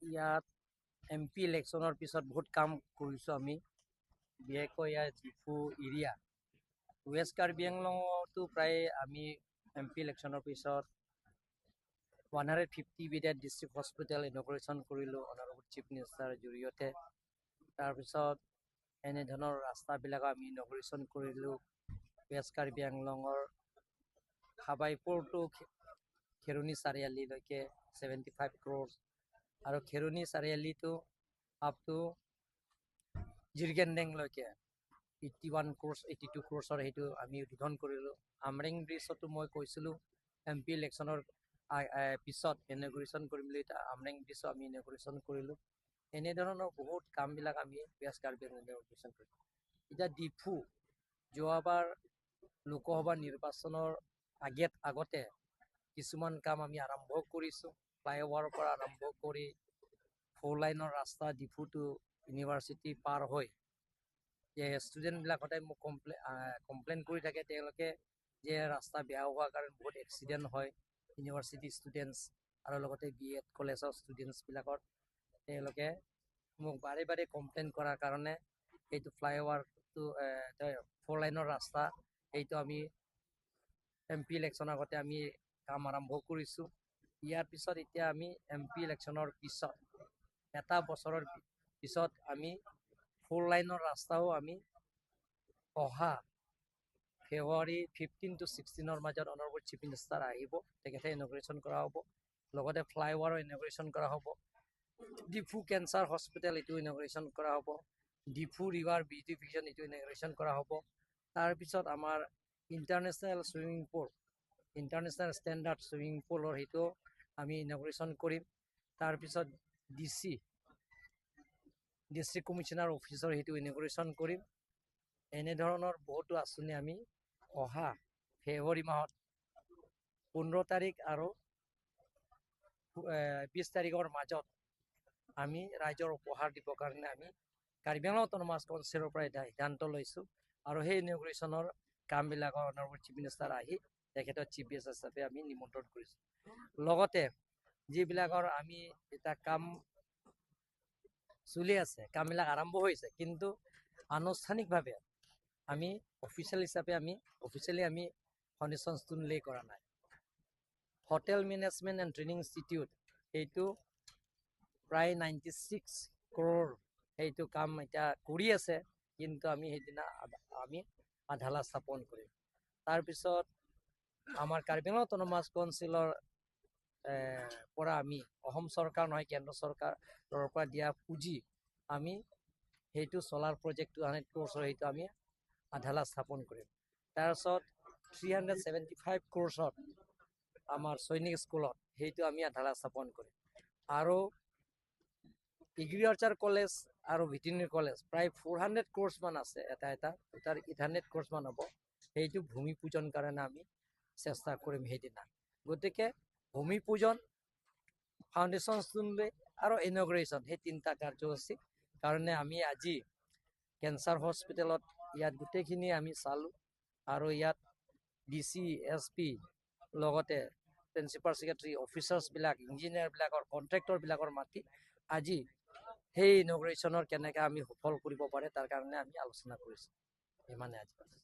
ইয়াত M P ইলেকশ্যনৰ পিছত বহুত কাম কৰিছোঁ আমি। বিশেষকৈ ইয়াৰ ডিফু এৰিয়া, ৱেষ্ট কাৰ্বি আংলঙতো প্ৰায় আমি এম পি ইলেকশ্যনৰ পিছত 150 bedded district hospital inauguration কৰিলোঁ অনাৰেবল চিফ মিনিষ্টাৰৰ জৰিয়তে। তাৰপিছত এনেধৰণৰ ৰাস্তাবিলাক আমি ইনঅগুৰেশ্যন কৰিলোঁ। ৱেষ্ট কাৰ্বি আংলঙৰ খাবাইপুৰ টু খেৰণি চাৰিআলিলৈকে 75 ক্ৰ'ৰ্ছ আৰু খেৰণি চাৰিআলিটো আপ টু জিৰগেনডেংলৈকে 81 ক্ৰ'ৰ্ছ, 82 ক্ৰ'ৰ্ছৰ সেইটো আমি উদ্বোধন কৰিলোঁ। আমৰেং ব্ৰিজতো মই কৈছিলোঁ এম পি ইলেকশ্যনৰ পিছত ইনঅগুৰেশ্যন কৰিম বুলি। এতিয়া আমৰেং ব্ৰিজো আমি ইনঅগুৰেশ্যন কৰিলোঁ। এনেধৰণৰ বহুত কামবিলাক আমি ৱেষ্ট কাৰ্বি ইনঅগুৰেশ্যন কৰিলোঁ। এতিয়া ডিফু যোৱাবাৰ লোকসভা নিৰ্বাচনৰ আগতে কিছুমান কাম আমি আৰম্ভ কৰিছোঁ। ফ্লাইঅভাৰৰ পৰা আৰম্ভ কৰি ফ'ৰ লাইনৰ ৰাস্তা ডিফু টু ইউনিভাৰ্চিটি পাৰ হৈ, ষ্টুডেণ্টবিলাক সদায় মোক কমপ্লেইন কৰি থাকে তেওঁলোকে যে ৰাস্তা বেয়া হোৱাৰ কাৰণে বহুত এক্সিডেণ্ট হয়। ইউনিভাৰ্চিটি ষ্টুডেণ্টছ আৰু লগতে বি এড কলেজৰ ষ্টুডেণ্টছবিলাকৰ, তেওঁলোকে মোক বাৰে বাৰে কমপ্লেইন কৰাৰ কাৰণে সেইটো ফ্লাইঅভাৰটো, ফ'ৰ লাইনৰ ৰাস্তা, সেইটো আমি এম পি ইলেকশ্যনৰ আগতে আমি কাম আৰম্ভ কৰিছোঁ। ইয়াৰ পিছত এতিয়া আমি এম পি ইলেকশ্যনৰ পিছত এটা বছৰৰ পিছত আমি ফ'ৰ লাইনৰ ৰাস্তাও আমি অহা ফেব্ৰুৱাৰী 15 টু 16ৰ মাজত অনাৰেবল চিফ মিনিষ্টাৰ আহিব, তেখেতে ইনঅগুৰেশ্যন কৰা হ'ব। লগতে ফ্লাইঅভাৰো ইনঅগুৰেশ্যন কৰা হ'ব। ডিফু কেঞ্চাৰ হস্পিটেল, এইটো ইনঅগুৰেশ্যন কৰা হ'ব। ডিফু ৰিভাৰ বিউটিফিকেশ্যন, এইটো ইনঅগুৰেশ্যন কৰা হ'ব। তাৰপিছত আমাৰ international swimming pool, international standard swimming পুলৰ সেইটো আমি ইনঅগুৰেশ্যন কৰিম। তাৰপিছত ডি চি, ডিষ্ট্ৰিক্ট কমিশ্যনাৰ অফিচৰ সেইটো ইনঅগুৰেশ্যন কৰিম। এনেধৰণৰ বহুতো আঁচনি আমি অহা ফেব্ৰুৱাৰী মাহত 15 তাৰিখ আৰু 20 তাৰিখৰ মাজত আমি ৰাইজৰ উপহাৰ দিবৰ কাৰণে আমি কাৰ্বি আংলং অট'নমাছ কাউন্সিলৰ পৰা এটা সিদ্ধান্ত লৈছোঁ। আৰু সেই ইনঅগুৰেশ্যনৰ কামবিলাকৰ অনাৰেবল চিফ মিনিষ্টাৰ আহি তেখেতক চিফ গেষ্ট হিচাপে আমি নিমন্ত্ৰণ কৰিছোঁ। লগতে যিবিলাকৰ আমি এটা কাম চলি আছে, কামবিলাক আৰম্ভ হৈছে, কিন্তু আনুষ্ঠানিকভাৱে আমি অফিচিয়েল হিচাপে আমি অফিচিয়েলি আমি ফাউণ্ডেশ্যন ষ্টোন লে কৰা নাই। Hotel management and training institute, সেইটো প্ৰায় 96 ক্ৰ'ৰ, সেইটো কাম এতিয়া কৰি আছে, কিন্তু আমি সেইদিনা আমি আধাৰশিলা স্থাপন কৰিম। তাৰপিছত আমাৰ কাৰ্বি আংলং অট'নমাছ কাউন্সিলৰ পৰা আমি অসম চৰকাৰ নহয়, কেন্দ্ৰ চৰকাৰৰ পৰা দিয়া পুঁজি আমি সেইটো চ'লাৰ প্ৰজেক্ট 200 ক্ৰ'ৰ্ছৰ, সেইটো আমি আধাৰশিলা স্থাপন কৰিম। তাৰপিছত 375 ক্ৰ'ৰ্ছত আমাৰ সৈনিক স্কুলত সেইটো আমি আধাৰশিলা স্থাপন কৰিম। আৰু এগ্ৰিকালচাৰ কলেজ আৰু ভেটেৰিনেৰী কলেজ প্ৰায় 400 ক্ৰ'ৰ্ছমান আছে এটা এটা, তাৰ 800 ক্ৰ'ৰ্ছমান হ'ব। সেইটো ভূমি পূজন কাৰণে আমি চেষ্টা কৰিম সেইদিনা। গতিকে ভূমি পূজন, ফাউণ্ডেশ্যন ষ্টোন লে আৰু ইনঅগুৰেশ্যন, সেই তিনিটা কাৰ্যসূচী কাৰণে আমি আজি কেঞ্চাৰ হস্পিটেলত ইয়াত গোটেইখিনি আমি চালোঁ। আৰু ইয়াত ডি চি, এছ পি, লগতে প্ৰিন্সিপাল ছেক্ৰেটাৰী, অফিচাৰ্ছবিলাক, ইঞ্জিনিয়াৰবিলাকৰ, কণ্ট্ৰেক্টৰবিলাকৰ মাতি আজি সেই ইনঅগুৰেশ্যনৰ কেনেকৈ আমি সফল কৰিব পাৰে, তাৰ কাৰণে আমি আলোচনা কৰিছোঁ। ইমানে আজি।